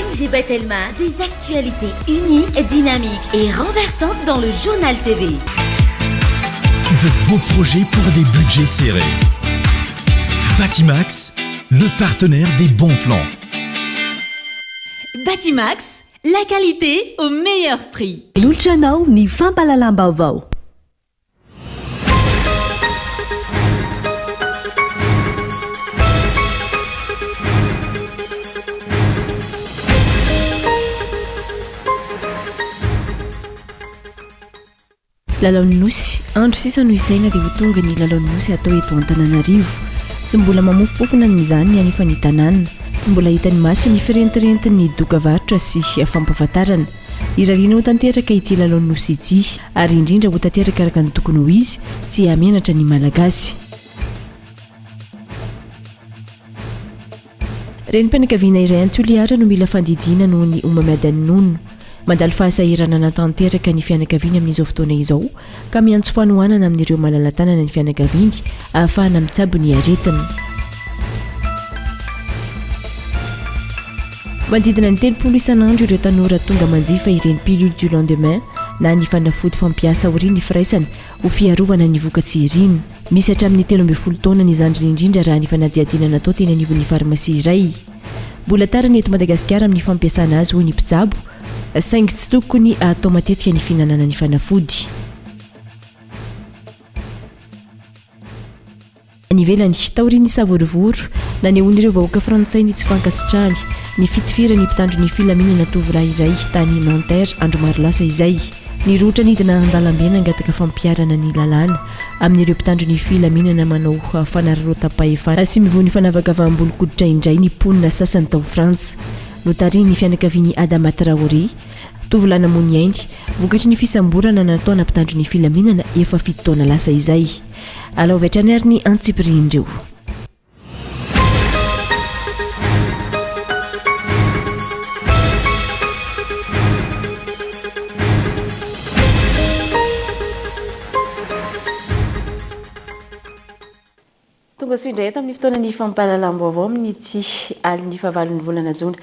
ONG Batelma, des actualités uniques, dynamiques et renversantes dans le Journal TV. De beaux projets pour des budgets serrés. Batimax, le partenaire des bons plans. Batimax, la qualité au meilleur prix. Atolotra anao ny fampahalalam-baovao. Lalaon'ny Nosy, andro sisa no isaina dia ho tonga ny lalaon'ny Nosy hatao eto Antananarivo. Tsy mbola mamofompofona amin'izany anefa ny tanàna. Tsy mbola hitan'ny maso ny firentirentin'ny doka varotra sy fampahafantarana. Irariana ho tanteraka ity lalaon'ny Nosy ity ary indrindra ho tanteraka araka ny tokony ho izy, tsy hahamenatra ny Malagasy. Renim-pianakaviana iray any Toliara no mila fandidiana noho ny homamiadan'ny nono. Mandalo fahasahiranana tanteraka ny fianakaviany amin'izao fotoana izao ka miantso fanohanana amin'ireo malala-tanana ny fianakaviany ahafahana mitsabo ny aretina. Manodidina ny 30 isan'andro ireo tanora tonga manjifa ireny pilule du lendemain na ny fanafody fampiasa aorian'ny firaisana ho fiarovana ny voka-tsy irina. Misy hatramin'ny 13 taona ny zandriny indrindra raha ny fanadihadiana natao teny anivon'ny farmasia iray. Mbola tara ny eto Madagasikara amin'ny fampiasana azy hoy ny mpitsabo, saingy tsy tokony atao matetika ny fihinanana ny fanafody. Any ivelany, taorian'ny savorovoro, nanehoan'ireo vahoaka frantsay ny tsy fankasitrahany ny fitifiran'ny mpitandro ny filaminana tovolahy iray tany Nanterre andro maro lasa izay. Nirohotra nidina an-dalambe nangataka fampiharana ny lalàna amin'ireo mpitandro ny filaminana manao fanararaotam-pahefana sy mivoy ny fanavakavaham-bolon-koditra indray ny mponina sasany tao Frantsa. Notarihin'ny fianakavian'i Adama Traoré, tovolahy namoy ny ainy vokatry ny fisamborana nataona mpitandro ny filaminana efa fito taona lasa izay. Alaovy hatrany ary ny antsipirihin'ireo. Tonga soa indray eto amin'ny fotoanan'ny fampahalalam-baovao amin'ity alin'ny fahavalon'ny volana jona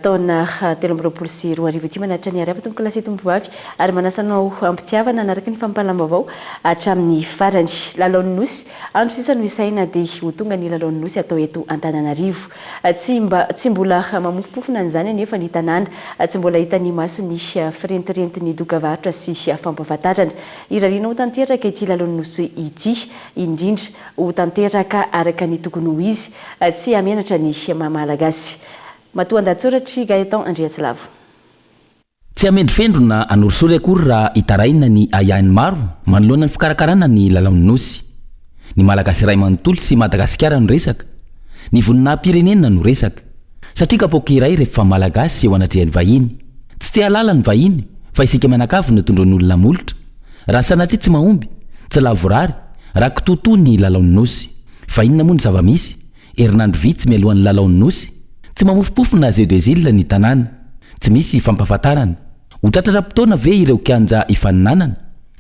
taona 2023 ity. Manatitra ny harava tompoko lahy sy tompovavy ary manasa anao am-pitiavana hanaraka ny fampahalalam-baovao hatramin'ny farany. Lalaon'ny Nosy, andro sisa no isaina dia ho tonga ny lalaon'ny Nosy atao eto Antananarivo. Tsy mba tsy mbola mamofompofona an'izany anefa ny tanàna. Tsy mbola hitan'ny maso ny firentirentin'ny dokavarotra sy fampahafantarana. Irariana ho tanteraka ity lalaon'ny Nosy ity, indrindra ho tanteraka araka ny tokony ho izy, tsy hahamenatra ny maha Malagasy. Matoandahatsoratr'i Gaëtan Andriatsilavo. Tsy hamendrofendro na hanorisory akory raha hitaraina ny ahiahin'ny maro manoloana ny fikarakarana ny lalaon'ny Nosy. Ny Malagasy iray manontolo sy Madagasikara no resaka. Ny voninahi-pirenena no resaka. Satria kapoaka iray rehefa Malagasy eo anatrehan'ny vahiny. Tsy te hahalala ny vahiny fa isika mianakavy no tondroin'olona molotra. Raha sanatria tsy mahomby, tsy lavorary, raha kitoatoa ny lalaon'ny Nosy. Fa inona moa ny zava-misy? Herinandro vitsy mialohan'ny lalaon'ny Nosy, tsy mamofompofona Jeux des Îles ny tanàna. Tsy misy fampahafantarana. Ho tratra ara-potoana ve ireo kianja hifaninanana?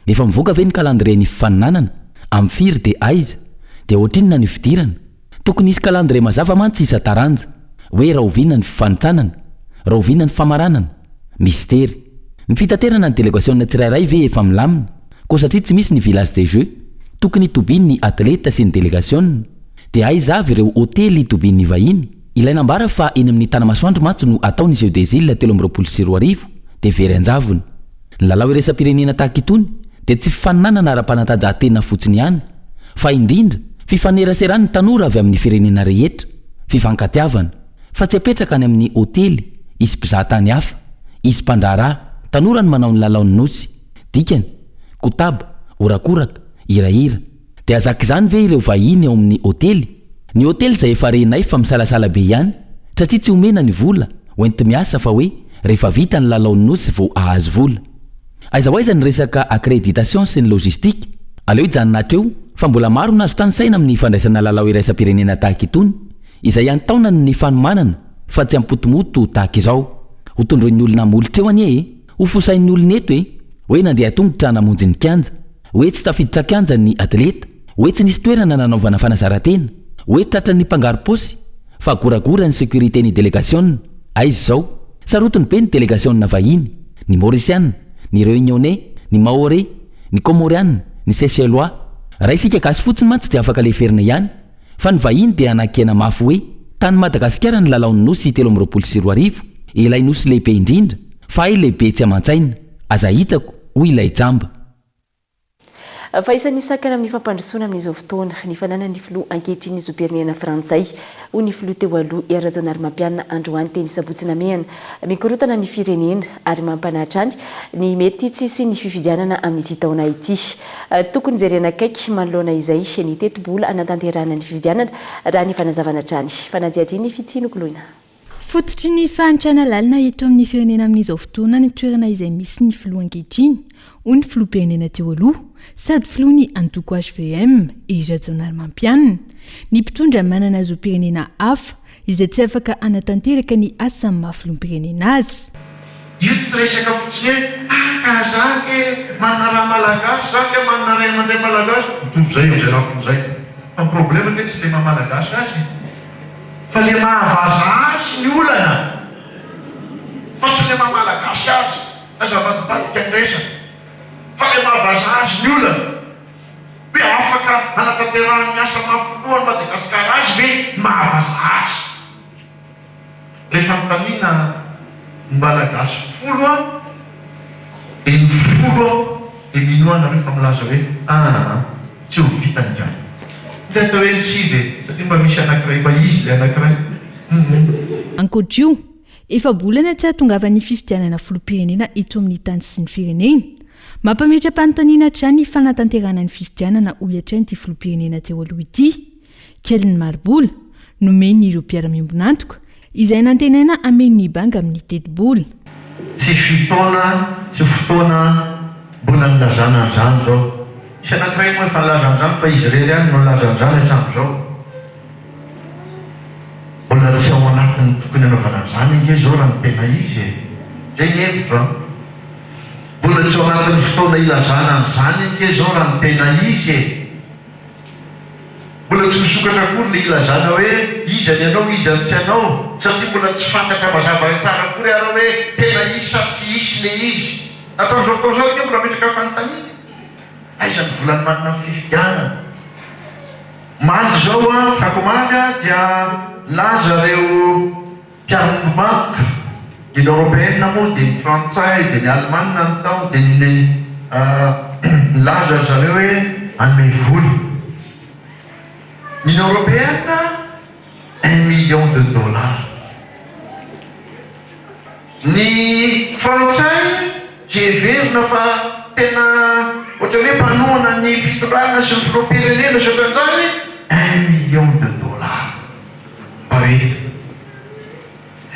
Efa mivoaka ve ny calendrier-n'ny fifaninanana? Amin'ny firy dia aiza? Dia ohatrinona ny fidirana? Tokony hisy calendrier mazava mantsy isan-taranja. Hoe rahoviana ny fifanintsanana? Rahoviana ny famaranana? Mistery. Ny fitaterana ny delegasiona tsirairay ve efa milamina? Koa satria tsy misy ny village des jeux, tokony hitobian'ny atleta sy ny delegasiona. Dia aiza avy ireo hotely hitobian'ny vahiny? Ilay nambara fa eny amin'ny Tanamasoandro mantsy no hatao ny Jeux des Îles 2023 dia very an-javony. Ny lalao iraisam-pirenena tahaka itony dia tsy fifaninanana ara-panatanjahantena fotsiny ihany fa indrindra fifaneraseran'ny tanora avy amin'ny firenena rehetra, fifankatiavana. Fa tsy apetraka any amin'ny hotely hisy mpizahatany hafa, hisy mpandraharaha, tanora no manao ny lalaon'ny Nosy. Dikany, kotaba, horakoraka, hirahira. Dia hazaka izany ve ireo vahiny ao amin'ny hotely? Ny hotely izay efa renay fa misalasala be ihany satria tsy omena ny vola hoenti-miasa fa hoe rehefa vita ny lalaon'ny Nosy vao hahazo vola. Aiza ho aiza ny resaka accréditation sy ny logistique? Aleo hijanona hatreo fa mbola maro no azo tanisaina amin'ny fandraisana lalao iraisam-pirenena tahaka itony izay an-taonany ny fanomanana fa tsy am-potomoto tahaka izao. Ho tondroin'ny olona molotra eo anie e! Ho fosain'ny olona eto e! Hoe nandeha tongotra namonjy ny kianja. Hoe tsy tafiditra kianja ny atleta. Hoe tsy nisy toerana nanaovana fanazaran-tena. Hoe tratran'ny mpangaro-paosy. Fa goragora ny sécurité ny delegasiona. Aiza izao? Sarotiny be ny delegasiona vahiny, ny Maorisiana, ny Réunionnais, ny Mahorais, ny Kômôriana, ny Seychellois. Raha isika gasy fotsiny mantsy dia afaka leferina ihany, fa ny vahiny dia hanakiana mafy hoe, tany Madagasikara ny lalaon'ny Nosy 2023, ilay Nosy lehibe indrindra, fa hay lehibe tsy aman-tsaina, aza hitako, hoy ilay jamba. Fa isan'ny sakana amin'ny fampandrosoana amin'izao fotoana ny fananan'ny filoha ankehitriny ny zom-pirenena frantsay, hoy ny filoha teo aloha Hery Rajaonarimampianina androany teny Sabotsy Namehana. Mikorontana ny firenena ary mampanahy hatrany ny mety tsy hisian'ny fifidianana amin'ity taona ity. Tokony jerena akaiky manoloana izay ny tetibola hanatanterahana ny fifidianana, raha ny fanazavana hatrany. Fanadihadian'i Fitia Nokoloina. Fototry ny fahantrana lalina eto amin'ny firenena amin'izao fotoana ny toerana izay misy ny filoha ankehitriny, hoy ny filoham-pirenena teo aloha, sady filoha ny antoko hvm, Hery Rajaonarimampianina. Ny mpitondra manana zom-pirenena hafa, izay tsy afaka hanatanteraka ny asa amin'ny maha filoham-pirenena azy. Io tsy resaka fotsiny hoe ah ka za ange manana ra malagasy, za ange manana ray aman-dreny malagasy, mitovy zay amin'izay lafiny zay. Fa ny problème ange tsy le maha malagasy azy e. Fa le maha vazaha azy ny olana fa tsy le maha malagasy azy. Aza avadibadika ny resaka. Fa le maha vazaha azy ny olana. Hoe afaka hanatanterahany ny asa maha filohan'i Madagasikara azy ve ny maha vazaha azy? Rehefa anontaniana ny Malagasy folo an, dia ny folo an dia minoa nareo fa milaza hoe aa tsy ho vitany ka. Ilay atao hoe ny sivy e, satria mba misy anakiray mba izy ilay anakiray humm. Ankoatra io, efa-bolana tsy hahatongavan'ny fifidianana filoham-pirenena eto amin'ny tany sy ny firenena. Mampametra-panontaniana hatrany ny fanatanterahana ny fifidianana hoy hatrany ity filoham-pirenena teo aloha ity. Kely ny mari-bola nomen'ireo mpiara-miombon'antoka, izay nantenaina hameno ny banga amin'ny tetibola. Tsy fotoana tsy fotoana mbola nilazana an'izany izao. Misy anankiray moa efa nilaza an'izany fa izy irery ihany no nilaza an'izany hatramin'izao. Mbola tsy ao anatin'ny tokony hanaovana an'izany ange izao raha ny tena izy e! Izay ny hevitro an! Mbola tsy ao anatin'ny fotoana ilazana an'izany ange izao raha ny tena izy e! Mbola tsy misokatra akory ilay ilazana hoe iza ny anao iza ny tsy anao satria mbola tsy fantatra mazava tsara akory ara hoe tena hisy sa tsy hisy ilay izy. Hatramin'izao fotoana izao ange mbola ametraka fanontaniana e! Aiza ny vola nomanina amin'ny fifidianana? Omaly izao an, fakomaly an, dia nilaza ireo mpiara-miombon'antoka, Union Européenne moa dia ny frantsay dia ny alemana no tao dia ny nilaza ry zareo hoe hanome vola. Ny Union Européenne un million de dollars. Ny frantsay izay heverina fa tena ohatran'ny hoe mpanohana ny fitondrana sy ny filoham-pirenena sy ohatran'izany un million de dollars. Mba entina.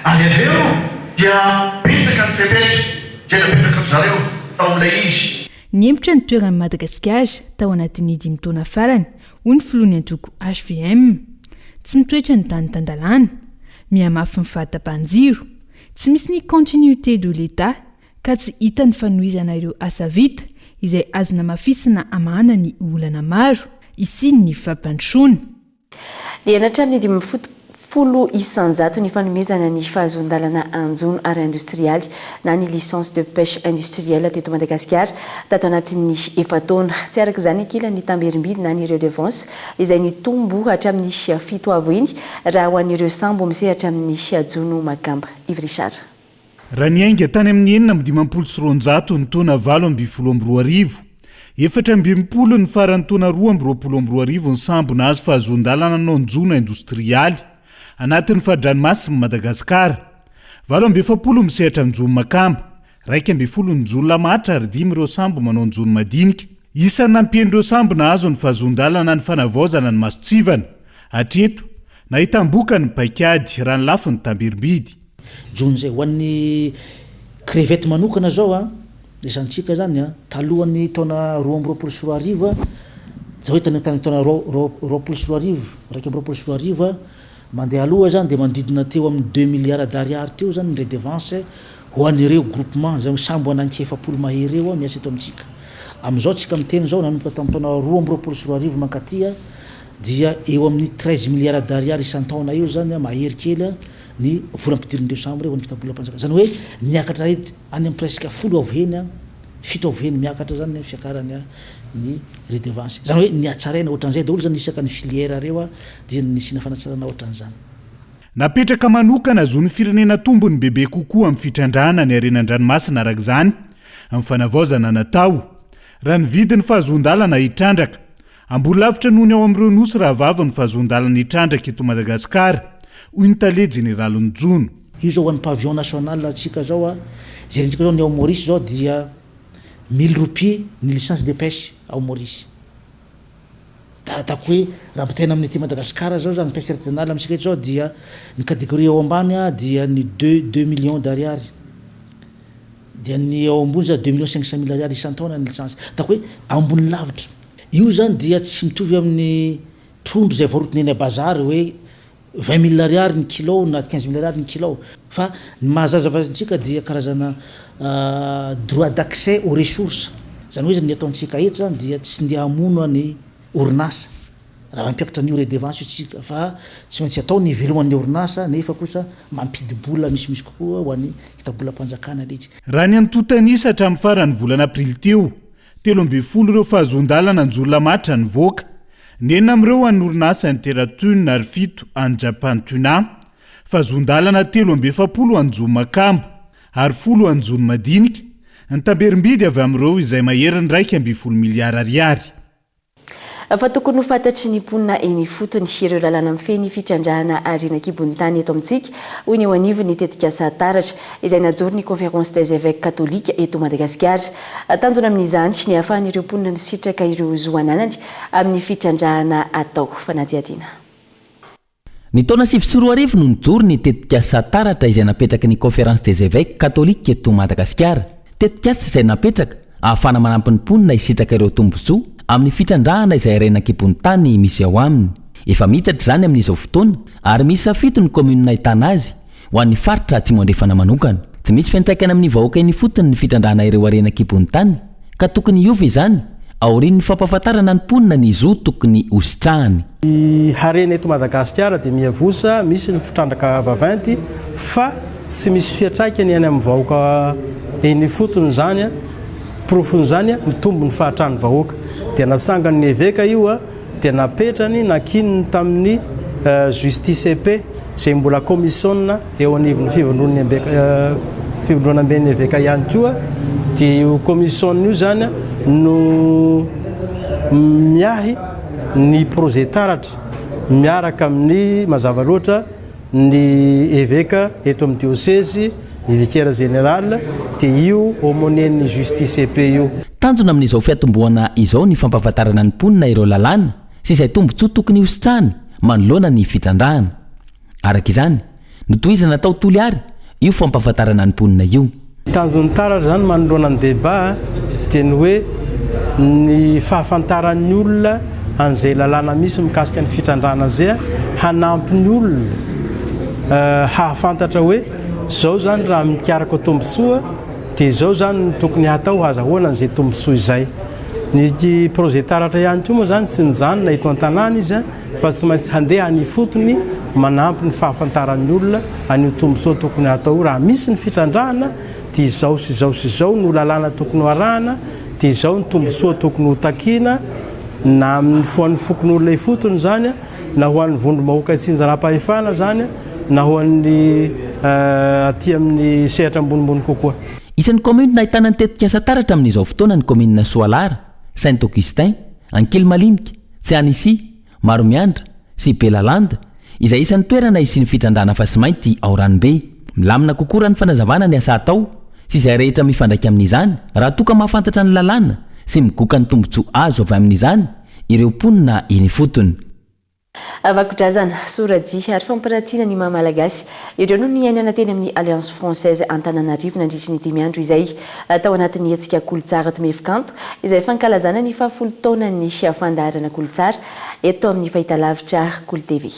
Ary avy eo dia betsaka ny fepetra izay napetraky ry zareo tao amin'ilay izy. Nihemotra ny toeran'i Madagasikara tao anatin'ny dimy taona farany, hoy ny filohan'ny antoko hvm. Tsy mitoetra ny tany tan-dalàna. Mihamafy ny fahatapahan-jiro. Tsy misy ny continuité de l'Etat ka tsy hita ny fanohizana ireo asa vita izay azo namafisina hamahana ny olana maro hisian'ny fampandrosoana. Nihena hatramin'ny 50% ny fanomezana ny fahazoan-dalana hanjono ara-indostrialy na ny licence de pêche industrielle teto Madagasikara tato anatin'ny efa-taona. Tsy araka izany ankilany ny tamberim-bidy na ny redevance izay nitombo hatramin'ny fito avo iny raha ho an'ireo sambo misehatra amin'ny jono makamba. Yves Richard. Raha niainga tany amin'ny 256 ny taona 2018, 64 ny faran'ny taona 2022 ny sambo nahazo fahazoan-dalana hanao ny jono indostrialy anatin'ny fari-dranomasin'i Madagasikara. 48 misehatra ny jono makamba, 11 ny jono lamatra ary dimy ireo sambo manao ny jono madinika. Isan'ny nampian'ireo sambo nahazo ny fahazoan-dalana ny fanavaozana ny mason-tsivana. Hatreto, nahitam-bokany ny paikady raha ny lafiny tamberim-bidy. Jono izay. Ho an'ny crevette manokana izao an, isantsika izany an, talohan'ny taona 2022 an, izay hoe tany tamin'ny taona 2020, 2021 an, mandeha aloha izany dia manodidina teo amin'ny deux milliards d'ariary teo izany ny redevance ho an'ireo groupement, izany hoe sambo ananky 40 mahery eo miasa eto amintsika. Amin'izao tsika miteny izao, nanomboka tamin'ny taona 2022 mankaty an, dia eo amin'ny treize milliards d'ariary isan-taona eo izany an, mahery kely an. ny vola ampidirin'ireo sambo ireo ho an'ny kitabolam-panjakana. Izany hoe miakatra any amin'ny presque folo avo heny, fito avo heny miakatra izany ny fiakarany ny redevance. Izany hoe nihatsaraina ohatran'izay daholo izany isaka ny filière ireo dia nisiana fanatsarana ohatran'izany. Napetraka manokana zon'ny firenena tombony bebe kokoa amin'ny fitrandrahana ny harena an-dranomasina araka izany ny fanavaozana natao. Raha ny vidin'ny fahazoan-dalana hitrandraka. Ambony lavitra noho ny ao amin'ireo nosy rahavavy ny fahazoan-dalana hitrandraka eto Madagasikara, hoy ny tale jeneralin'ny jono. Io zao ho an'ny pavillon national antsika zao a, jerentsika zao ny ao Maurice zao dia mille roupies ny licence de pêche ao Maurice. Da ataoko hoe raha ampitahaina amin'ny aty Madagasikara zao zany pêche artisanale amintsika eto zao dia ny catégorie ao ambany a dia ny deux deux millions d'ariary. Dia ny ao ambony zany deux millions cinq cent mille ariary isan-taona ny licence. Ataoko hoe ambony lavitra. Io zany dia tsy mitovy amin'ny trondro izay varotiny eny a-bazary hoe vingt mille ariary ny kilao na quinze mille ariary ny kilao. Fa ny mahazazava antsika dia karazana droit d'accès aux ressources. Izany hoe ny ataontsika eto zany dia tsy ndeha hamono ny orinasa raha mampiakatra an'io redevance io tsika fa tsy maintsy atao ny hiveloman'ny orinasa nefa kosa mampidi-bola misimisy kokoa ho an'ny kitabolam-panjakana ilay izy. Raha ny antontan'isa hatramin'ny faran'ny volana aprily teo, 13 ireo fahazoan-dalana anjolamatra nivoaka. Ny enina amin'ireo an'ny orinasa Interatune ary fito an'ny Japan Tuna. Fahazoan-dalana 43 anjo makamba ary folo anjono madinika. Ny tamberim-bidy avy amin'ireo izay maherin'ny 11 miliara ariary. Fa tokony ho fantatry ny mponina eny ifotony ireo lalàna mifehy ny fitrandrahana harena an-kibon'ny tany eto amintsika, hoy ny eo anivon'ny tetikasa Taratra, izay najoron'ny Conférence des Évêques Catholiques eto Madagasikara. Tanjona amin'izany ny hahafahan'ireo mponina misitraka ireo zo ananany amin'ny fitrandrahana atao. Fanadihadiana. Ny taona 2009 no nijoro ny tetikasa Taratra izay napetraky ny Conférence des Évêques Catholiques eto Madagasikara. Tetikasa izay napetraka ahafahana manampy ny mponina hisitraka ireo tombontsoa amin'ny fitrandrahana izay harena an-kibon'ny tany misy ao aminy. Efa miitatra izany amin'izao fotoana ary miisa fito ny kaominina ahitana azy ho an'ny faritra Atsimo Andrefana manokana. Tsy misy fiantraikany amin'ny vahoaka eny ifotony ny fitrandrahana ireo harena an-kibon'ny tany ka tokony hiova izany aorian'ny fampahafantarana ny mponina ny zo tokony hositrahany. Ny harena eto Madagasikara dia miavosa, misy ny mpitrandraka vaventy fa tsy misy fiantraikany any amin'ny vahoaka eny ifotony izany, porofon'izany mitombo ny fahatran'ny vahoaka. Dia natsangan'ny eveka io dia napetrany nankininy tamin'ny justice et paix izay mbola commission eo anivon'ny fivondron'ny fivondronamben'ny eveka ihany koa dia io commission io izany no miahy ny projet taratra miaraka amin'ny mazava loatra Ny eveka eto amin'ny diosezy, ny vicaire général, dia io aumônier-n'ny justice et paix io. Tanjona amin'izao fiatombohana izao ny fampahafantarana ny mponina ireo lalàna sy izay tombontsoa tokony hositrahany manoloana ny fitrandrahana. Araka izany, notohizana tao Toliary io fampahafantarana ny mponina io. Tanjon'ny taratra izany manoloana ny débat dia ny hoe ny fahafantaran'ny olona an'izay lalàna misy mikasika ny fitrandrahana izay hanampy ny olona hahafantatra hoe izao izany raha mikaroka tombontsoa dia izao izany no tokony hatao hazahoana an'izay tombontsoa izay. Ny projet taratra ihany koa moa izany tsy mijanona eto an-tanàna izy fa tsy maintsy handeha any ifotony manampy ny fahafantaran'ny olona an'io tombontsoa tokony hatao io. Raha misy ny fitrandrahana dia izao sy izao sy izao no lalàna tokony ho arahana, dia izao ny tombontsoa tokony ho takiana na amin'ny ho an'ny fokonolona ifotony izany na ho an'ny vondrom-bahoaka itsinjaram-pahefana izany na ho an'ny aty amin'ny sehatra ambonimbony kokoa. Isan'ny kaominina ahitana ny tetikasa Taratra amin'izao fotoana ny kaominina Soalara, Saint Augustin, Ankilimalinike, Tsianisy, Maromiandra sy Belalanda, izay isan'ny toerana hisian'ny fitrandrahana fasimainty ao Ranobe. Milamina kokoa raha ny fanazavana ny asa atao sy izay rehetra mifandraika amin'izany, raha toa ka mahafantatra ny lalàna sy migoka ny tombontsoa azo avy amin'izany ireo mponina eny ifotony. Vakodrazana, soradihy ary fampiratiana ny maha Malagasy, ireo no niainana teny amin'ny Alliance Française Antananarivo nandritry ny dimy andro izay. Tao anatin'ny hetsika Kolotsara Tomefy Kanto, izay fankalazana ny fahafolo taonan'ny fandaharana Kolotsara eto amin'ny fahitalavitra Kolo TV.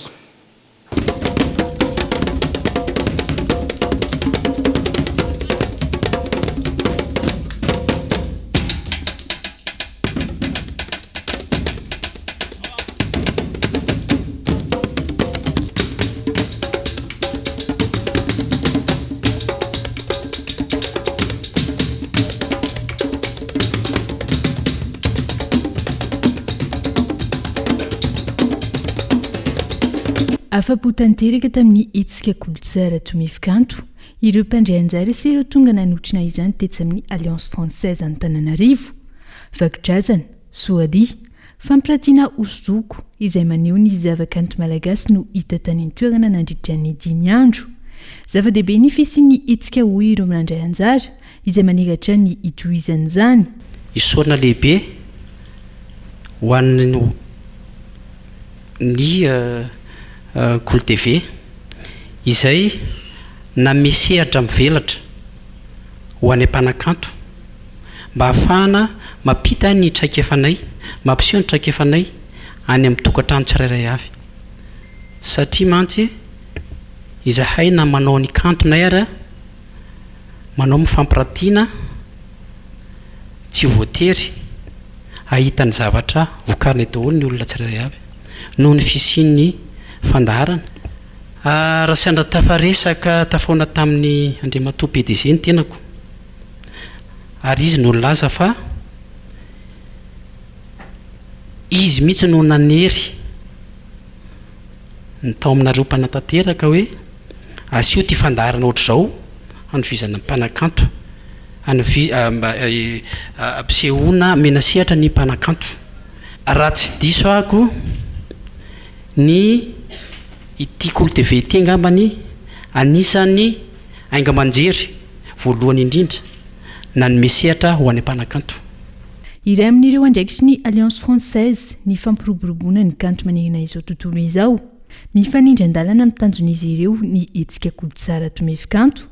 Afa-po tanteraka tamin'ny hetsika Kolotsara Tomefy Kanto ireo mpandray anjara sy ireo tonga nanotrona izany tetsy amin'ny Alliance Française Antananarivo. Vakodrazana, Soadia, Fampirantiana hosodoko izay maneho ny zavakanto malagasy no hita tany an-toerana nandritra ny dimy andro. Zava-dehibe ny fisian'ny hetsika hoy ireo nandray anjara izay maniry hatrany ny hitohizan'izany. Isaorana lehibe ho an'ny ny Kolo TV izay nanome sehatra mivelatra ho anay mpanakanto mba hahafahana mampita ny traikefanay, mampiseho ny traikefanay any amin'ny tokantrano tsirairay avy. Satria mantsy izahay na manao ny kantonay ary manao ny fampiratiana tsy voatery hahita ny zavatra vokarinay daholo ny olona tsirairay avy noho ny fisian'ny fandaharana. Raha sendra tafaresaka tafaona tamin'ny Andriamatoa PDG ny tenako ary izy no nilaza fa izy mihitsy no nanery ny tao aminareo mpanatanteraka hoe asio ity fandaharana ohatr'izao hanovizana ny mpanakanto, hanovi- mba hampisehoana omena sehatra ny mpanakanto. Raha tsy diso ahako, ny ity Kolo TV ity angambany anisan'ny haingo aman-jery voalohany indrindra nanome sehatra ho an'ny mpanakanto. Iray amin'ireo andraikitry ny Alliance Française ny fampiroboroboana ny kanto manerana izao tontolo izao. Mifanindran-dalana amin'ny tanjon'izy ireo ny hetsika Kolotsara Tomefy Kanto,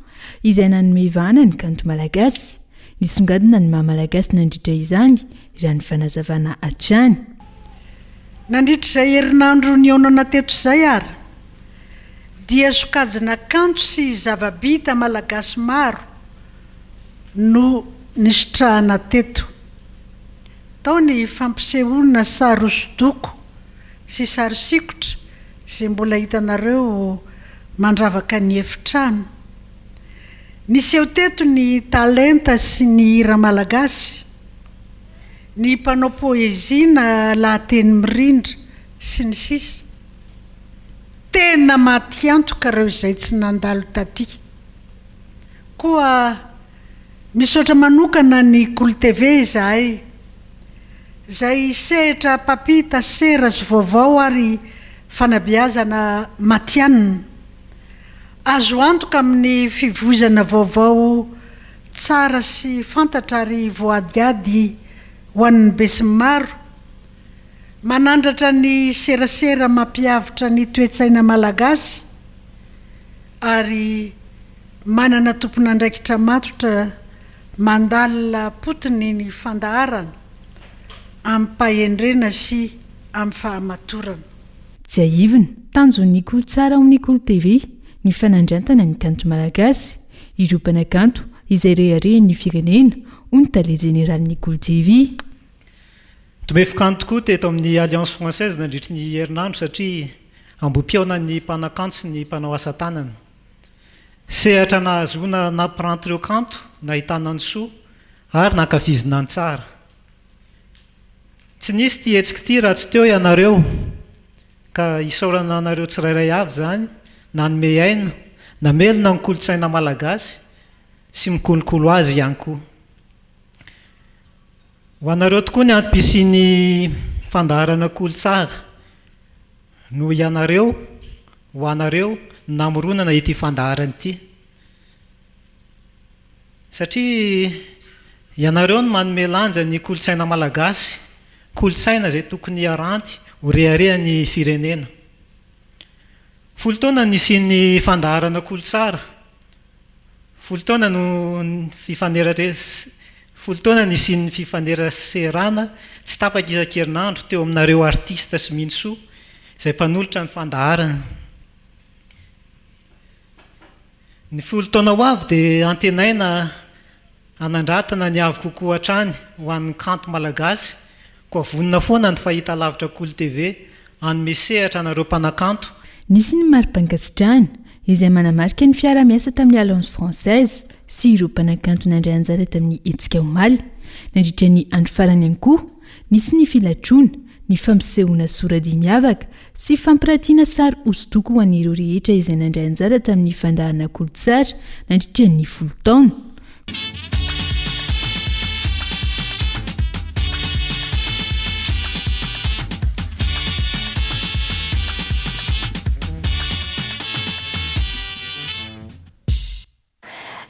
izay nanome vahana ny kanto malagasy. Nisongadina ny maha malagasy nandritra izany, raha ny fanazavana hatrany. Nandritra izay herinandro nihaonana teto izay ary, dia sokajina kanto sy zava-bita malagasy maro no nisitrahana teto. Tao ny fampisehoana sary hosodoko sy sary sikotra izay mbola hitanareo mandravaka ny efitrano. Niseho teto ny talenta sy ny hira malagasy, ny mpanao poezia na lahateny mirindra, sy ny sisa Tena matiantoka ireo izay tsy nandalo taty. Koa misaotra manokana ny Kolo TV izahay, izay sehatra mpampita sera sy vaovao ary fanabeazana matihanina. Azo antoka amin'ny fivoizana vaovao tsara sy fantatra ary voadihady ho an'ny besinimaro. Manandratra ny serasera mampiavotra ny toe-tsaina malagasy ary manana tompon'andraikitra matotra mandalina potiny ny fandaharana amim-pahendrena sy amin'ny fahamatorana. Tsiahivina, tanjon'ny Kolo Tsara ao amin'ny Kolo TV ny fanandratana ny kanto malagasy, ireo mpanakanto izay reharehan'ny firenena, hoy ny tale jeneralin'ny Kolo TV. Tomefy kanto tokoa teto amin'ny Alliance Française nandritry ny herinandro satria ambohipihaonan'ny mpanakanto sy ny mpanao asa tanana. Sehatra nahazoana nampiranty ireo kanto, nahitana ny soa ary nankafizina ny tsara. Tsy nisy ity hetsika ity raha tsy teo ianareo ka isaorana anareo tsirairay avy izany nanome aina, namelona ny kolontsaina malagasy sy mikolokolo azy ihany koa. Ho anareo tokoa ny antom-pisian'ny fandaharana Kolotsara noho ianareo, ho anareo, no namoronana ity fandaharana ity. Satria ianareo no manome lanja ny kolontsaina malagasy, kolontsaina izay tokony haranty ho reharehan'ny firenena. Folo taona nisian'ny fandaharana Kolotsara. Folo taona no Folo taona nisian'ny fifaneraserana tsy tapaka isan-kerinandro teo aminareo artista sy Minosoa izay mpanolotra ny fandaharana. Ny folo taona ho avy dia antenaina Hanandratana ny avo kokoa hatrany ho an'ny kanto malagasy, koa vonona foana ny fahitalavitra Kolo TV hanome sehatra anareo mpanakanto. Nisy ny mari-pankasitrahana, izay manamarika ny fiaraha-miasa tamin'ny Alliance Française sy ireo mpanakanto nandray anjara tamin'ny hetsika omaly. Nandritra ny andro farany ihany koa, nisy ny filatroana, ny fampisehoana soradihy miavaka sy fampiratiana sary hosodoko ho an'ireo rehetra izay nandray anjara tamin'ny fandaharana Kolotsara nandritra ny folo taona.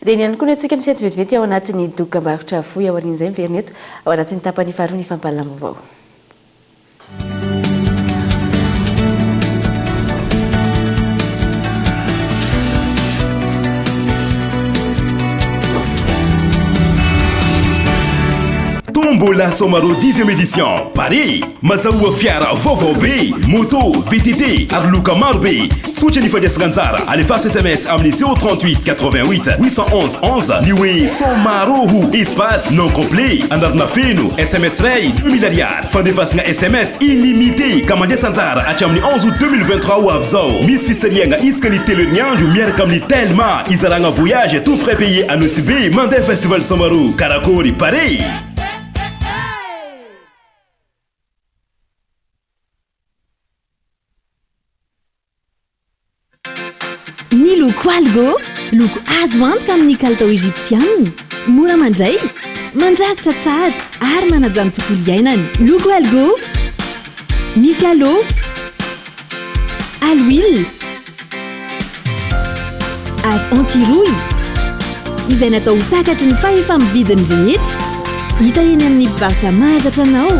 Dia iny ihany koa ny antsika misento vetivety ao anatin'ny dokambarotra fohy aorian'izay miverina eto ao anatin'ny tapany faharoa ny fampahalalam-baovao. Tombola Somarôho dixième édition, Paris, Mazahoa fiara vaovao be, moto, VTT ary loka maro be. Tsotra ny fandraisana anjara, alefaso sms amin'ny 038 88 811 11 ny hoe Somarôho, espace nom complet, anarana feno, sms iray 2000 ariary. Fandefasana sms illimité ka mandraisa anjara hatramin'ny 11 août 2023 ho avy izao. Misy fisarihana isaka ny telo herinandro miaraka amin'ny Telma, izaragna voyage tout frais payé à Nosy Be mandeha festival Somarôho. Karakôry, pare! Ny loko Algo, loko azo antoka amin'ny kalitao Egyptiana, mora mandray, mandrakotra tsara ary manaja ny tontolo iainana. Loko Algo, misy aloe, aloe, ary anti-rouille, izay natao ho takatry ny fahefa-mividin'ny rehetra. Hita eny amin'ny mpivarotra mahazatra anao.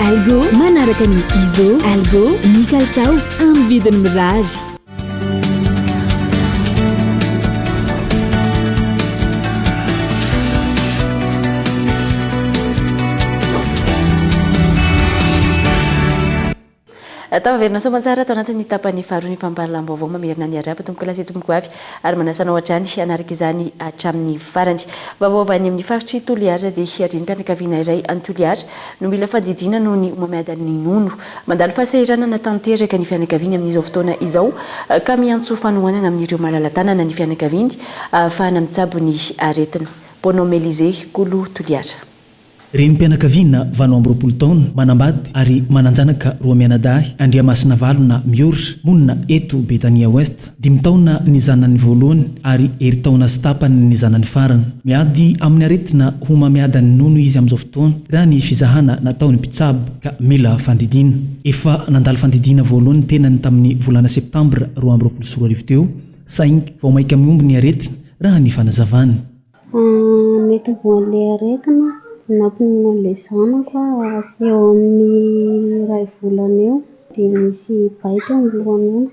Algo manaraka ny ISO. Algo, ny kalitao amin'ny vidiny mirary. Tafaverina soamantsara ato anatin'ny tapany faharoa ny fampahalalam-baovao mamerina ny arahaba tompokolahy sy tompokovavy ary manasa anao hatrany hanaraka izany hatramin'ny farany. Vaovao avy any amin'ny faritr'i Toliara dia renim-pianakaviana iray any Toliara no mila fandidiana noho ny homamiadan'ny nono. Mandalo fahasahiranana tanteraka ny fianakaviany amin'izao fotoana izao ka miantso fanohanana amin'ireo malala-tanana ny fianakaviany ahafahana mitsabo ny aretina. Bonhomme Elysée, Kolo Toliara. Renim-pianakaviana 28 taona, manambady ary manan-janaka roa mianadahy, Andriamasinavalona Miora, monina eto Betania Ouest. Dimy taona ny zanany voalohany ary herintaona sy tapany ny zanany farany. Miady amin'ny aretina homamiadan'ny nono izy amin'izao fotoana, raha ny fizahana nataon'ny mpitsabo, ka mila fandidiana. Efa nandalo fandidiana voalohany ny tenany tamin'ny volana septambra 2022 teo, saingy vao mainka mihombo ny aretina, raha ny fanazavany. Mety ho voan'ilay aretina nampinono an'ilay zanako aho eo amin'ny iray volana eo dia nisy bay teo amin'ny lohanono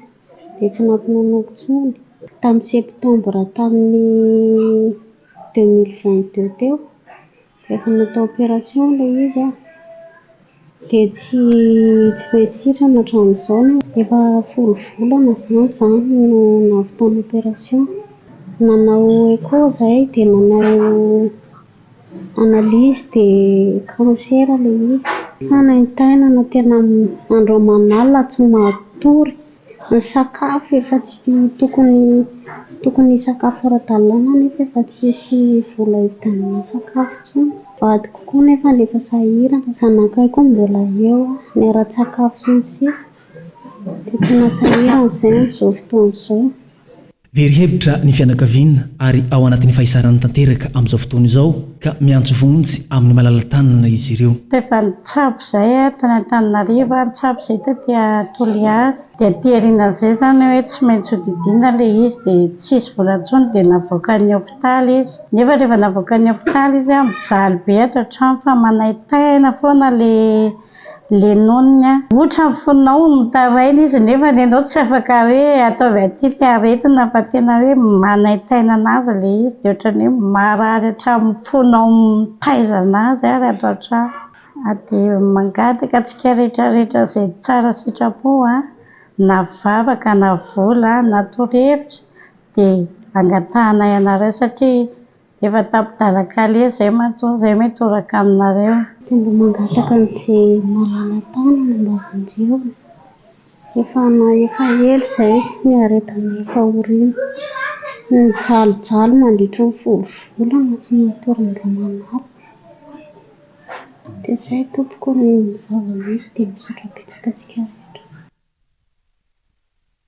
dia tsy nampinonoako intsony. Tamin'ny septambra tamin'ny 2022 teo rehefa natao opération ilay izy an, dia tsy tsy mety sitrana hatramin'izao nefa efa folo volana izany izaho no nahavitana opération. Nanao écho izahay dia nanao analyse dia cancer ilay izy. Fanaintainana tena andro aman'alina tsy matory. Ny sakafo efa tsy tokony tokony hisakafo ara-dalàna nefa efa tsisy vola hividianana sakafo intsony. Vadiko koa nefa efa sahirana, zanakay koa mbola eo, ny ara-tsakafo sy ny sisa dia tena sahirana izahay amin'izao fotoana izao. Very hevitra ny fianakaviana ary ao anatin'ny fahisarana tanteraka amin'izao fotoana izao ka miantso vonjy amin'ny malala-tanana izy ireo. Rehefa nitsabo izay aho tany Antananarivo, nitsabo izay taty Toliara, dia aty aorianan'izay izany hoe tsy maintsy hodidiana ilay izy dia tsisy vola intsony dia navoakan'ny hopitaly izy. Nefa rehefa navoakan'ny hopitaly izy, mijaly be ato an-trano fa manaintaina foana ilay Le nonony a. Otrany fonao mitaraina izy nefa enao tsy afaka hoe ataovy aty le aretina fa tena hoe manaintaina anazy le izy de otrany hoe marary hatramin'ny fonao mitaiza anazy ary ato an-trano. Dia mangataka antsika rehetra rehetra izay tsara sitrapo a, na vavaka na vola na torohevitra dia angatahanay anareo satria Efa tapi-dalan-kaleha izay matoa izay mitoraka aminareo. Dia mba mangataka an'izay malala-tanana mba vonjeo e! Efa na efa ela izay niaretanay fahoriana. Nijalijaly mandritry ny folo volana tsy natory andro aman'alina. Dia izay tompoko ny zava-misy dia misaotra betsaka antsika rehetra.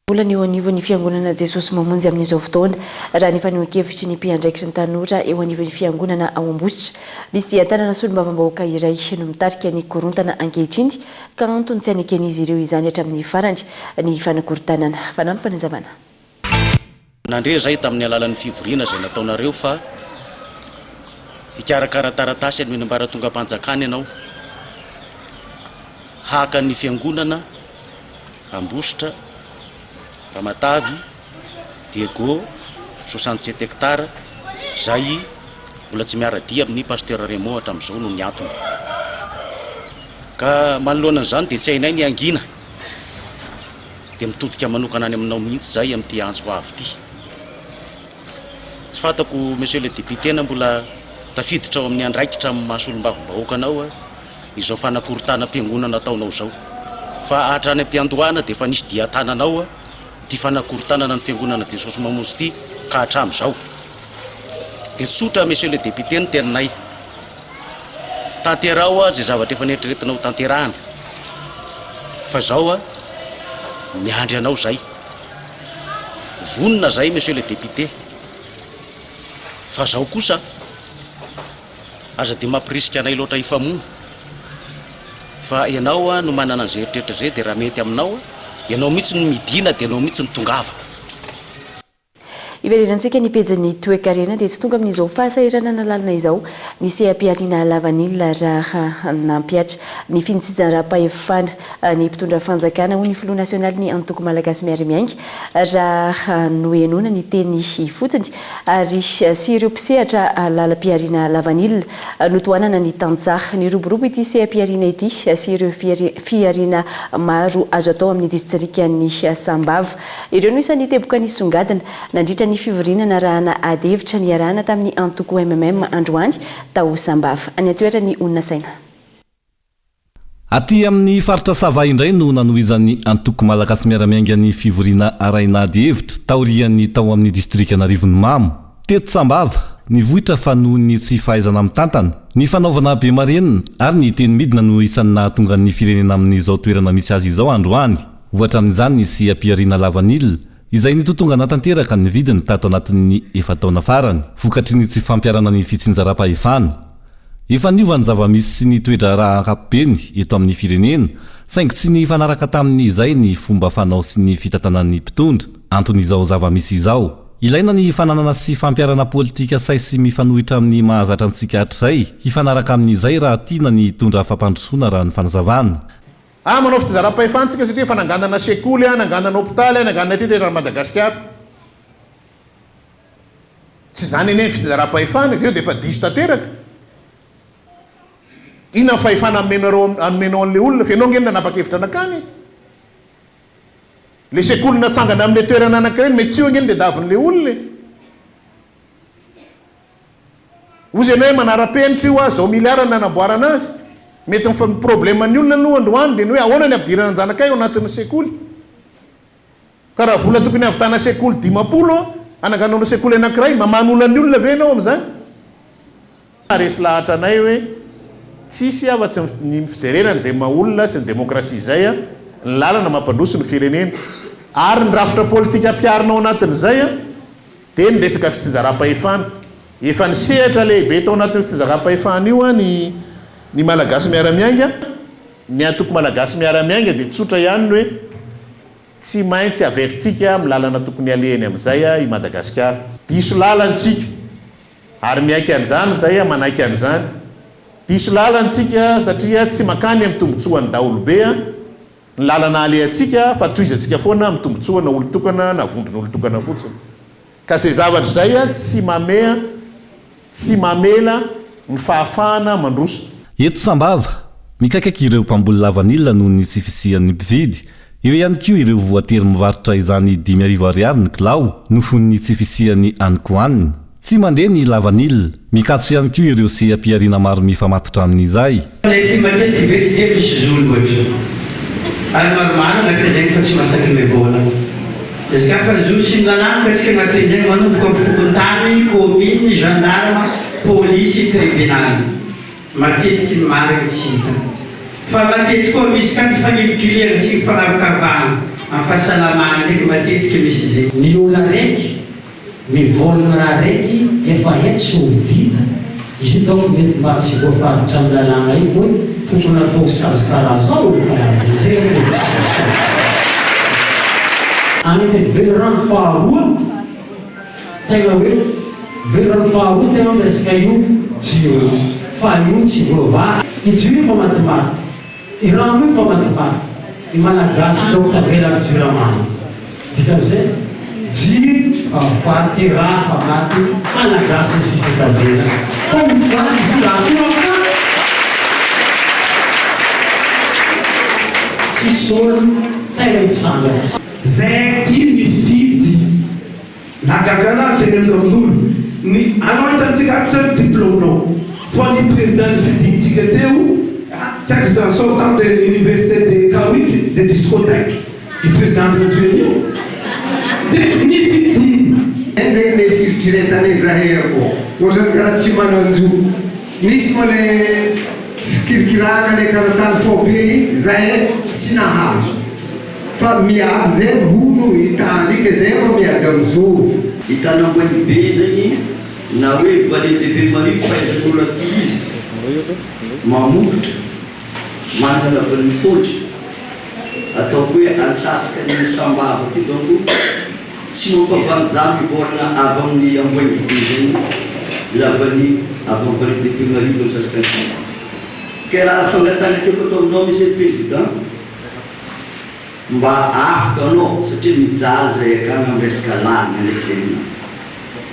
Olana eo anivon'ny Fiangonana Jesosy Mamonjy amin'izao fotoana, raha ny fanehoan-kevitry ny mpiandraikitry ny tanora eo anivon'ny Fiangonana ao Ambositra. Misy dian-tanana solombavambahoaka iray no mitarika ny korontana ankehitriny ka antony tsy haneken'izy ireo izany hatramin'ny farany ny fanakorontanana. Fanampim-panazavana. Nandre izahay tamin'ny alalan'ny fivoriana izay nataonareo fa hikarakara taratasy any amin'ny ambaratongam-panjakana ianao haka ny fiangonana Ambositra, Tamatavy, Diego, 67 hectares, izay mbola tsy miara-dia amin'ny Pasteur Raymond hatramin'izao noho ny antony. Ka manoloana an'izany dia tsy hainay ny hangina. Dia mitodika manokana any aminao mihitsy izahay amin'ity antso avo ity. Tsy fantako Monsieur le Député na mbola tafiditra ao amin'ny andraikitra amin'ny maha solombavambahoaka anao izao fanakorontanam-piangonana ataonao izao. Fa hatrany am-piandohana dia efa nisy dian-tananao ity fanakorontanana ny fiangonana Jesosy Mamonjy ity ka hatramin'izao. Dia tsotra Monsieur le Député ny teninay. Tanteraho izay zavatra efa neritreretinao ho tanterahana. Fa izao miandry anao izay. Vonona izay Monsieur le Député. Fa izao kosa, aza dia mampirisika anay loatra hifamono. Fa ianao no manana an'izay eritreritra izay dia raha mety aminao, ianao mihitsy no midina dia ianao mihitsy no tongava. Hiverenantsika ny pejin'ny toekarena dia tsy tonga amin'izao fahasahiranana lalina izao ny seha-pihariana lavanila raha nampihatra ny fintsinjaram-pahefana ny mpitondra fanjakana, hoy ny filoha nasionalin'ny antoko Malagasy Miara-Miainga raha nohenoina ny teny ifotony ary sy ireo mpisehatra lalam-pihariana lavanila notohanana ny tantsaha. Niroborobo ity seha-pihariana ity sy ireo fihariana maro azo atao amin'ny distrikan'i Sambava. Ireo no isan'ny teboka nisongadina nandritra ny fivoriana narahana ady hevitra niarahana tamin'ny antoko mmm androany tao Sambava. Any an-toeran'ny Onona Saina. Aty amin'ny faritra Sava indray no nanohizan'ny antoko Malagasy Miara-Miainga ny fivoriana arahina ady hevitra taorian'ny tao amin'ny distrikan'Arivonimamo. Teto Sambava, nivoitra fa noho ny tsy fahaizana mitantana, ny fanaovana be marenina ary ny teny midina no isan'ny nahatonga ny firenena amin'izao toerana misy azy izao androany. Ohatra amin'izany ny seha-pihariana lavanila, izay nitotongana tanteraka ny vidiny tato anatin'ny efa-taona farany, vokatry ny tsy fampiharana ny fitsinjaram-pahefana. Efa niova ny zava-misy sy ny toe-draharaha ankapobeny eto amin'ny firenena, saingy tsy nifanaraka tamin'izay ny fomba fanao sy ny fitantanan'ny mpitondra. Anton'izao zava-misy izao. Ilaina ny fananana sy fampiharana politika sahy sy mifanohitra amin'ny mahazatra antsika hatrizay, hifanaraka amin'izay raha tiana ny hitondra fampandrosoana raha ny fanazavana. Ah manao fitsinjaram-pahefana tsika satria efa nanganana sekoly ah, nanganana hopitaly ah, nanganana etritra eran'i Madagasikara. Tsy izany anie ny fitsinjaram-pahefana e, zay dia efa diso tanteraka. Inona ny fahefana amenareo anomenao an'ilay olona fa ianao ange no nanapa-kevitra nankany e. Le sekoly natsangana amin'ilay toerana anankiray no mety tsy io ange no tadiavin'ilay olona e. Hozy ianao hoe manara-penitra io ah, zao milliard no nanamboarana azy. Mety ny ny problème ny olona aloha androany dia ny hoe ahoana ny ampidirana an-janakay ao anatin'ny sekoly. Ka raha vola tokony hahavitana sekoly 50 an, hanangananao sekoly anankiray, mamaha ny olan'ny olona ve ianao amin'izany? Resy lahatra anay hoe tsisy afa-tsy ny fijerena an'izay maha olona sy ny demokrasia izay ny lalana mampandroso ny firenena. Ary ny rafitra politika ampiharina ao anatin'izay Dia ny resaka fitsinjaram-pahefana. Efa nisehatra lehibe tao anatin'io fitsinjaram-pahefana io ny ny Malagasy Miara-Miainga. Ny antoko Malagasy Miara-Miainga dia tsotra ihany ny hoe tsy maintsy averintsika amin'ny lalana tokony halehany amin'izay i Madagasikara. Diso lalana isika ary miaiky an'izany izay, manaiky an'izany. Diso lalana isika satria tsy mankany amin'ny tombotsoan'ny daholobe. Ny lalana alehantsika fa tohizantsika foana amin'ny tombotsoa na olon-tokana na vondron'olon-tokana fotsiny. Ka izay zavatra izay tsy mamea, tsy mamela ny fahafahana mandroso. Eto Sambava, mikaikaika ireo mpamboly lavanila noho ny tsy fisian'ny mpividy. Eo ihany koa ireo voatery mivarotra izany 5000 ariary ny kilao noho ny tsy fisian'ny hanin-kohanina. Tsy mandeha ny lavanila. Mikatso ihany koa ireo seha-pihariana maro mifamatotra amin'izay. Ilay ity matetika ve tsy dia misy zo loatra. Ary maromaro agnatin'izegny fa tsy mahasaky mivola. Izy ka fa zo sy ny lalàna ka tsika agnatin'izegny manomboka amin'ny fokontany, commune, gendarme, polisy, tribunal. Matetiky ny marigny tsy hita. Fa matetiky koa misy ka ny fanilikilihana sy ny fanavakavahana amin'ny fahasalamana ndraiky matetiky misy zay. Ny olo araiky mivôlagna raha araiky efa hay tsy ho vita, izy io donc mety mba tsy voafaritra amin'ny lalàgna io hoe tokony atao sazy karaha zao olo karaha zay, zay aloha mety tsy misy an'izay. Any dia velirano faharoa. Tegna hoe velirano faharoa tegna miresaka io jiro io fa io tsy voavaha i jiro io fa matimaty i rano io fa matimaty i malagasy donc tavela am jirama io dikan'izay jiro fa faty raha fa maty malagasy ny sisa tavela fa ho faty izy raha toa ka tsisy olo tegna hitsangana. Zay ty nifidy Nahagaga anah ny teny tamin'olo, ny anao hitantsika ato zany diplôme-nao, fa ny président nifidintsika teo ah tsy haiko zany sortant de l'université de K-huit de discothèque i président Andry Rajoelina io de nifidiny. Zay zegny le firitreretana zahay akô, ohatrany karaha tsy manan-jo. Nisy moa le fikirikirana le karatany faobe igny, zahay tsy nahazo. Fa miady zay hono i tany io ke zay vao miady am zovy. I tany Ambohiny be zegny na hoe vallée de Bemarivo fahaizan'olo aty izy mamokatra manana lavanille fôtry ataoko hoe antsasaka ny Sambava aty donc tsy mampavandy za mivôlagna avy amin'ny Ambohiny be zegny lavanille avy am vallée de Bemarivo antsasaka ny Sambava ke raha fangatahana tiako atao aminao Monsieur le Président Mba afaka anao satria mijaly zay akagny am resaka lalana ndraiky enina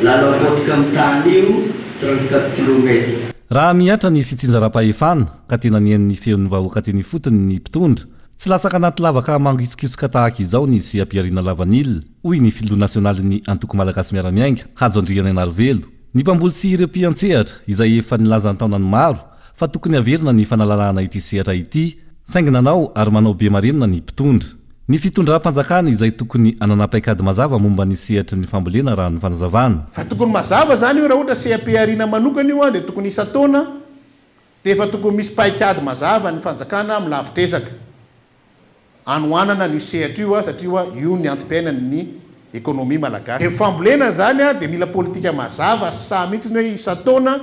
lalam-potika am tany io 34 kilomètre. Raha mihatra ny fitsinjaram-pahefana ka tena nihaino ny feon'ny vahoaka teny ifotony ny mpitondra, tsy latsaka anaty lavaka mangitsokitsoka tahaka izao ny seha-pihariana lavanila, hoy ny filoha nasionalin'ny Antoko Malagasy Miara-Miainga, Hajo Andrianainarivelo. Ny mpamboly sy ireo mpiantsehatra izay efa nilaza an-taonany maro fa tokony haverina ny fanalalahana ity sehatra ity, saingy nanao ary manao be marenina ny mpitondra. Ny fitondram-panjakana izay tokony hanana paikady mazava momba ny sehatry ny fambolena raha ny fanazavana. Fa tokony mazava izany io raha ohatra seha-pihariana manokana io dia tokony isan-taona dia efa tokony misy paikady mazava ny fanjakana amin'ny lavitr'ezaka. Anohanana an'io sehatra io satria hoa io ny antom-piainan'ny ekonomia malagasy. Ny fambolena izany dia mila politika mazava sy sahy mihitsy hoe isan-taona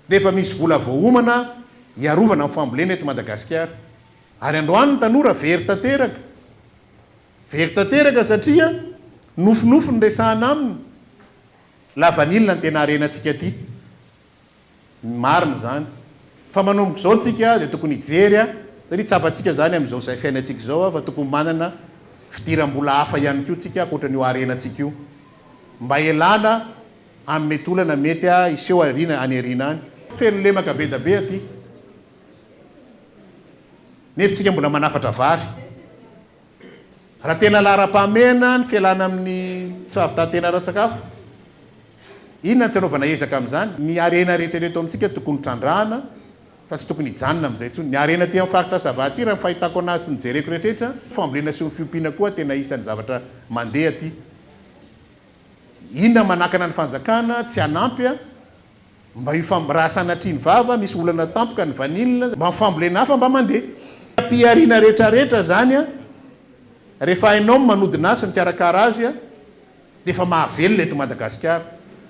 dia efa misy vola voaomana hiarovana ny fambolena eto Madagasikara. Ary androany ny tanora very tanteraka. Very tanteraka satria nofinofy no resahana aminy. Lavanila no tena harenantsika aty. Marina izany. Fa manomboka izao tsika dia tokony hijery a, satria tsapantsika izany amin'izao izay fiainantsika izao a, fa tokony manana fidiram-bola hafa ihany koa tsika ankoatran'io harenantsika io. Mba hialana amin'ny mety olana mety hiseho aoriana any aoriana any. Feno lemaka be da be aty. Nefa tsika mbola manafatra vary. Raha tena laharam-pahamehana ny fialana amin'ny tsy fahavitan-tena ara-tsakafo, inona no tsy anaovana ezaka amin'izany? Ny harena rehetra eto amintsika tokony trandrahana fa tsy tokony hijanona amin'izay intsony. Ny harena aty amin'ny faritra Sava aty raha ny fahitako anazy sy ny jereko rehetra, fambolena sy ny fiompiana koa tena isan'ny zavatra mandeha aty. Inona manakana ny fanjakana tsy hanampy Mba io fam raha sanatria ny vava misy olana tampoka ny vanille mba ny fambolena hafa mba mandeha. Pihariana retraretra zany a, rehefa hainao ny manodina azy sy mikarakara azy a, dia efa mahavelona eto Madagasikara.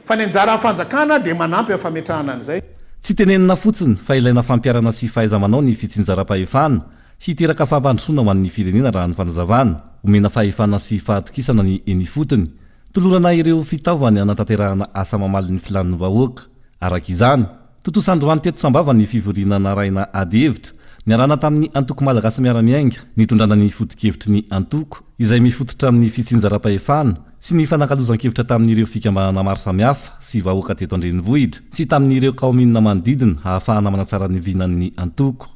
Fa ny anjaran'ny fanjakana dia manampy amin'ny fametrahana an'izay. Tsy tenenina fotsiny fa ilaina fampiharana sy fahaiza-manao ny fitsinjaram-pahefana hiteraka fampandrosoana ho an'ny firenena raha ny fanazavana. Omena fahefana sy fahatokisana ny eny ifotony. Tolorana ireo fitaovany hanatanterahana asa mamaly ny filàn'ny vahoaka. Araka izany, tontosa androany teto Sambava ny fivoriana narahina ady hevitra, niarahana tamin'ny Antoko Malagasy Miara-Miainga, nitondrana ny foto-kevitry ny antoko, izay mifototra amin'ny fitsinjaram-pahefana sy ny fanakalozan-kevitra tamin'ireo fikambanana maro samihafa sy vahoaka teto an-drenivohitra sy tamin'ireo kaominina manodidina hahafahana manatsara ny vinan'ny antoko.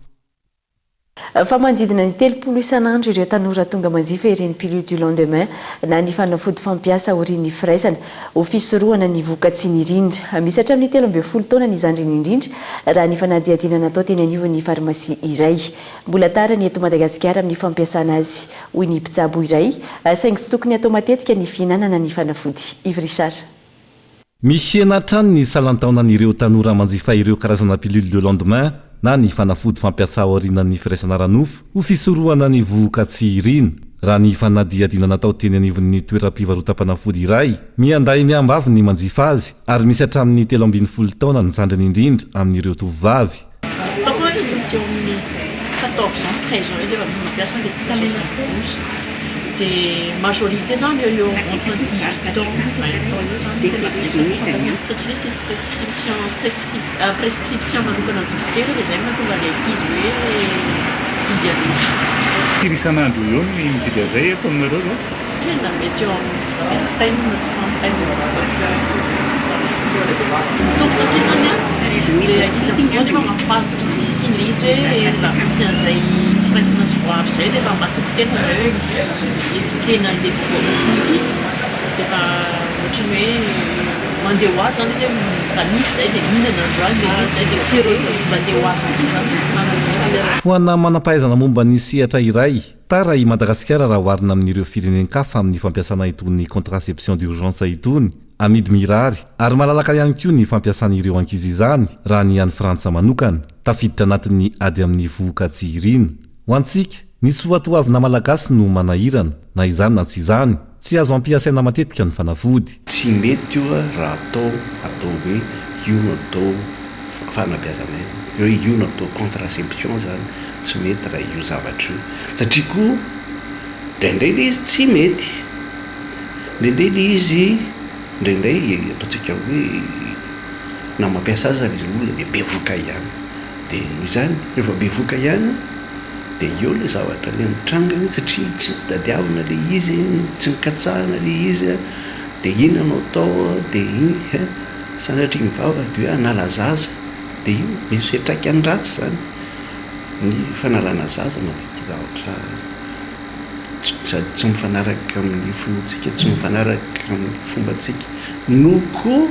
Fa manodidina ny 30 isan'andro ireo tanora tonga manjifa ireny pilule du lendemain na ny fanafody fampiasa aorian'ny firaisana ho fisorohana ny voka-tsy nirindra. Misy hatramin'ny 13 taona ny zandriny indrindra raha ny fanadihadiana natao teny anivon'ny farmasia iray. Mbola tara ny eto Madagasikara amin'ny fampiasana azy, hoy ny mpitsabo iray, saingy tsy tokony hatao matetika ny fihinanana ny fanafody. Yves Richard. Mihena hatrany ny salan-taonan'ireo tanora manjifa ireo karazana pilule de lendemain na ny fanafody fampiasa aorianan'ny firaisana ara-nofo ho fisorohana ny vohoka tsy irina. Raha ny fanadihadiana natao teny anivon'ny toeram-pivarotam-panafody iray, miandahy miambavy ny manjifa azy ary misy hatramin'ny 13 taona ny zandriny indrindra amin'ireo tovovavy. Ataoko hoe misy eo amin'ny 14 ans, 13 ans eo dia efa misy mampiasa an'ilay vitamine C rouge. Dia majorité zany eo eo entre 18 ans, 20 ans eo zany no tena betsaka satria ilay tsisy prescription prescription manokana ny dokotera dia izay no mahatonga ilay ankizy hoe mividy an'izy fotsiny. Firy isan'andro eo ny mividy an'izay eto aminareo zao? Tena mety eo amin'ny vingtaine, trentaine Mitombo satria zany an, le ankizy amin'izao nefa mahafantatra ny fisian'ilay izy hoe rehefa misy an'izay firaisana tsy voaaro izay dia efa matoky tena zareo hoe misy éviter-na an'ilay vohoka tsy nirina dia efa ohatran'ny hoe mandeha ho azy zany izy hoe mba nisy izay dia mihinana androany dia nisy izay dia mandeha ho azy koa zany ny fihinanana azy. Ho ana manam-pahaizana momba ny sehatra iray, Tara i Madagasikara raha oharina amin'ireo firenen-kafa amin'ny fampiasana itony contraception d'urgence itony, amidy mirary ary malalaka ihany koa ny fampiasan'ireo ankizy izany raha ny any Frantsa manokana, tafiditra anatin'ny ady amin'ny vohoka tsy irina. Ho antsika, ny soatoavina malagasy no manahirana, na izany na tsy izany, tsy azo ampiasaina matetika ny fanafody. Tsy mety io raha atao atao hoe io no atao fanabeazana hoe io no atao contraception zany, tsy mety raha io zavatra io satria koa indraindray le izy tsy mety, indraindray le izy indraindray ataontsika hoe na mampiasa azy ary ilay olona dia bevoka ihany, dia noho izany rehefa bevoka ihany dia eo le zavatra le mitranga satria tsy notadiavina le izy, tsy nikatsahana le izy dia inona no atao dia iny sanatria ny vava dia hoe hanala zaza dia io misy fiantraikany ratsy izany. Ny fanalana zaza matetika zavatra sady tsy mifanaraka amin'ny finoantsika, tsy mifanaraka amin'ny fombantsika no koa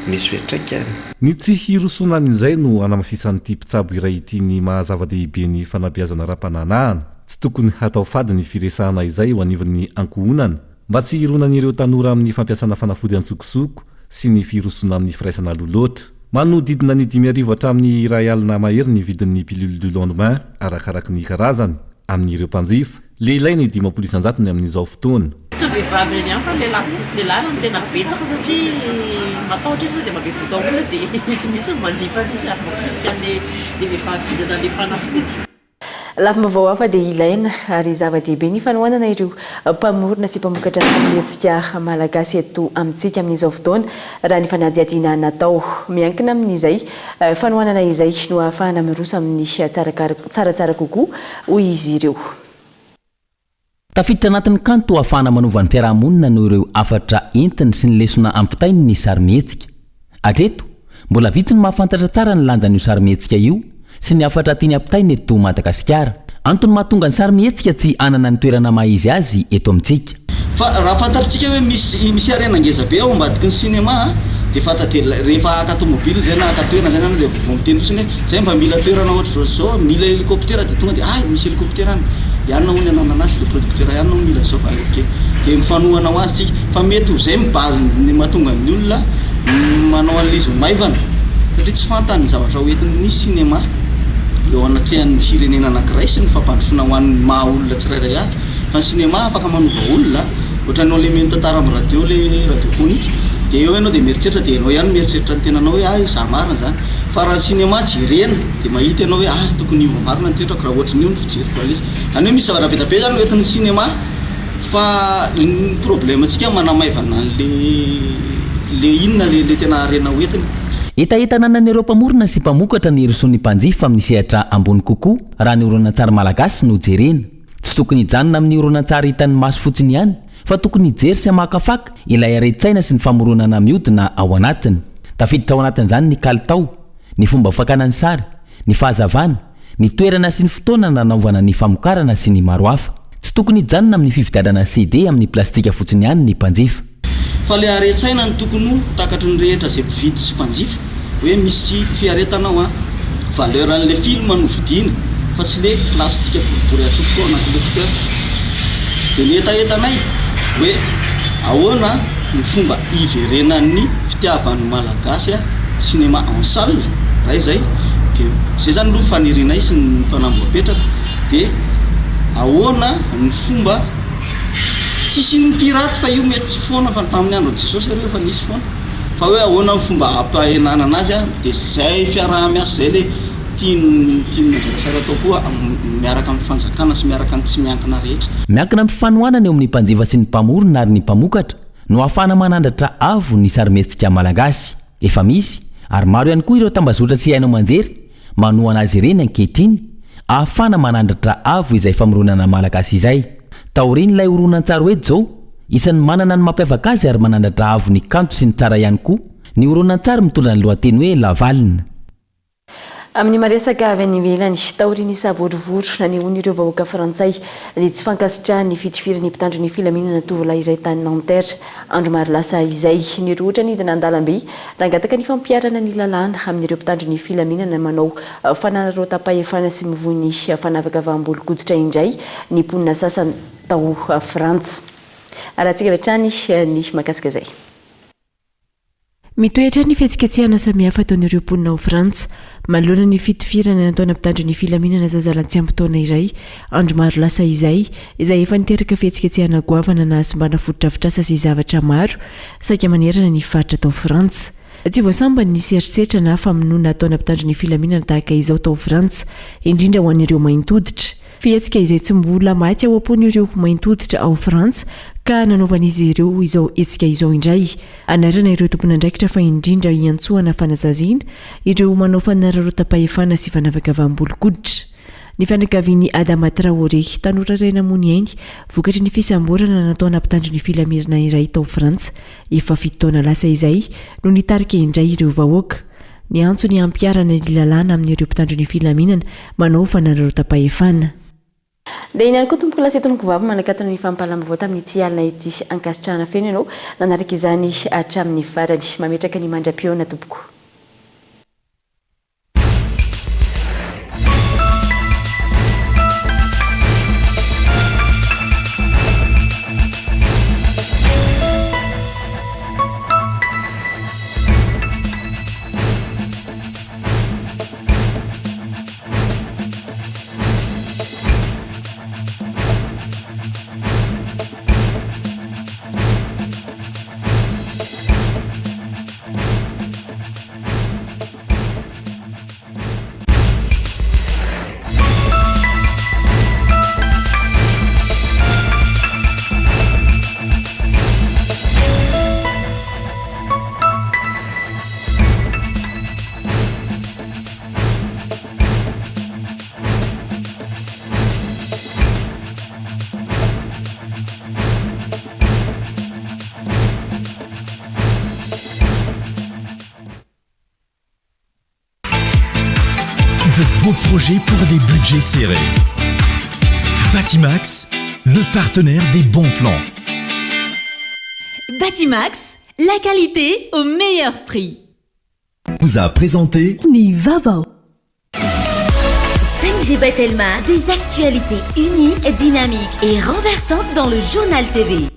misy fiantraikany. Ny tsy hirosoana amin'izay no hanamafisan'ity mpitsabo iray ity ny maha zava-dehibe ny fanabeazana ara-pananahana. Tsy tokony hatao fady ny firesahana izay eo anivon'ny ankohonana mba tsy hironan'ireo tanora amin'ny fampiasana fanafody an-tsokosoko sy ny firosoana amin'ny firaisana aloha loatra. Manodidina ny 5000 hatramin'ny 1000 mahery ny vidin'ny pilule du lendemain, arakaraky ny karazany, amin'ireo mpanjifa. Lehilahy ny 50 isan-jatony amin'izao fotoana. Tsy vehivavy irery ihany fa ny lehilahy koa. Lehilahy no tena betsaka satria matahotra izy sao dia mahabevoka olona dia izy mihitsy no manjifa an'izy ary mampirisika an'ilay vehivavy hihinana an'ilay fanafody. Lafim-baovao hafa dia ilaina ary zava-dehibe ny fanohanana ireo mpamorona sy mpamokatra sarimihetsika malagasy eto amintsika amin'izao fotoana, raha ny fanadihadiana natao. Miankina amin'izay fanohanana izay no ahafahana miroso amin'ny tsaratsara kokoa, hoy izy ireo. Tafiditra anatin'ny kanto ahafahana manova ny fiaraha-monina noho ireo hafatra entiny sy ny lesona ampitainy ny sarimihetsika. Hatreto, mbola vitsy ny mahafantatra tsara ny lanjan'io sarimihetsika io sy ny hafatra tiany ampitaina eto Madagasikara. Antony mahatonga ny sarimihetsika tsy hanana ny toerana maha izy azy eto amintsika. Fa raha fantatritsika hoe misy misy harena ngeza be ao ambadiky ny cinéma dia fanta dia rehefa haka tomobile zay na haka toerana zay nareo dia vao miteny fotsiny hoe zay mba mila toerana ohatr'izao sy izao mila hélicoptère dia tonga dia hay misy hélicoptère any i anona hono ananana azy le producteur i anona hono mila an'izao fa ok dia mifanohana ho azy tsika fa mety ho zay ny base ny mahatonga ny olona manao an'ilay izy ho maivana satria tsy fantany ny zavatra ho entin'ny cinéma eo anatrehan'ny firenena anankiray sy ny fampandrosoana ho an'ny maha olona tsirairay avy. Fa ny cinéma afaka manova olona, ohatran'ny ao le mihaino tantara amin'ny radio le radiophonique, dia eo ianao dia mieritreritra dia ianao ihany no mieritreritra ny tenanao hoe hay izaho marina izany. Fa raha ny cinéma jerena dia mahita ianao hoe ah tokony hiova marina ny toetrako raha ohatran'io ny fijeriko an'ilay izy. Izany hoe misy zavatra be dia be izany hoentin'ny cinéma fa ny problème ntsika manamaivana an'le le inona le le tena harena hoentiny. Hetaheta ananan'ireo mpamorona sy mpamokatra ny hirosoan'ny mpanjifa amin'ny sehatra ambony kokoa raha ny horonantsary malagasy no jerena. Tsy tokony hijanona amin'ny horonantsary hitan'ny maso fotsiny ihany fa tokony hijery sy hamakafaka ilay haren-tsaina sy ny famoronana mihodina ao anatiny. Tafiditra ao anatin'izany ny kalitao, ny fomba fakana ny sary, ny fahazavana, ny toerana sy ny fotoana nanaovana ny famokarana sy ny maro hafa. Tsy tokony hijanona amin'ny fividianana CD amin'ny plastika fotsiny ihany ny mpanjifa. Fa le haren-tsaina no tokony ho takatry ny rehetra izay mpividy sy mpanjifa hoe misy fiaretana ao an, valeur an'le film no vidiana fa tsy le plastique boribory atsofoka ao anaty lecteur. De ny hetahetanay hoe ahoana ny fomba hiverenan'ny fitiavan'ny Malagasy cinéma en salle, raha izay dia izay zany aloha fanirianay sy ny fanamby apetraka dia ahoana ny fomba tsy hisian'ny pirate fa io mety tsy foana fa tamin'ny andron'i Jesosy ary io efa nisy foana fa hoe ahoana ny fomba hampahenana anazy dia izay fiaraha-miasa izay le tian'ny tian'ny Anjara atao koa miaraka amin'ny fanjakana sy miaraka amin'ny tsy miankina rehetra. Miankina amin'ny fanohanana eo amin'ny mpanjifa sy ny mpamorona ary ny mpamokatra no ahafahana manandratra avo ny sarimihetsika malagasy. Efa misy ary maro ihany koa ireo tambazotra sy haino aman-jery manohana azy ireny ankehitriny ahafahana manandratra avo izay famoronana malagasy izay. Taorian'ilay horonantsary hoe Joe, isan'ny manana ny mampiavaka azy ary manandratra avo ny kanto sy ny tsara ihany koa ny horonantsary mitondra ny lohateny hoe Lavalina. Amin'ny maresaka avy any ivelany, taorian'ny savorovoro nanehoan'ireo vahoaka frantsay ny tsy fankasitrahany ny fitifiran'ny mpitandro ny filaminana tovolahy iray tany Nanterre andro maro lasa izay, nirohotra nidina an-dalambe nangataka ny fampiharana ny lalàna amin'ireo mpitandro ny filaminana manao fanararaotam-pahefana sy mivoy ny fanavakavaham-bolon-koditra indray ny mponina sasany tao Frantsa. Arahantsika avy hatrany ny mahakasika izay. Mitohy hatrany ny fihetsiketsehana samihafa ataon'ireo mponina ao Frantsa, manoloana ny fitifirana nataona mpitandro ny filaminana zazalahy tsy ampy taona iray, andro maro lasa izay, izay efa niteraka fihetsiketsehana goavana nahasimbana fotodrafitrasa sy zavatra maro saika manerana ny faritra tao Frantsa. Tsy vao sambany nisy herisetra na famonoana ataona mpitandro ny filaminana tahaka izao tao Frantsa, indrindra ho an'ireo mainty hoditra. Fihetsika izay tsy mbola maty ao am-pon'ireo mainty hoditra ao Frantsa ka nanaovan'izy ireo izao hetsika izao indray. Anairana ireo tompon'andraikitra fa indrindra hiantsoana fanasaziana ireo manao fanararaotam-pahefana sy fanavakavaham-bolon-koditra. Ny fianakavian'i Adama Traoré, tanora iray namoy ny ainy vokatry ny fisamborana nataona mpitandro ny filamirana iray tao Frantsa efa fito taona lasa izay no nitarika indray ireo vahoaka niantso ny hampiharana ny lalàna amin'ireo mpitandro ny filaminana manao fanararaotam-pahefana. Dia iny ihany koa tompoko lahy sy tompoko vavy manakatona ny fampahalam-baovao tamin'ity alina ity. Ankasitrahana feno ianao nanaraka izany hatramin'ny farany. Mametraka ny mandra-pihaona tompoko. De beaux projets pour des budgets serrés. Batimax, le partenaire des bons plans. Batimax, la qualité au meilleur prix. Vous a présenté Ny vaovao. 5G by Telma, des actualités uniques, dynamiques et renversantes dans le journal TV.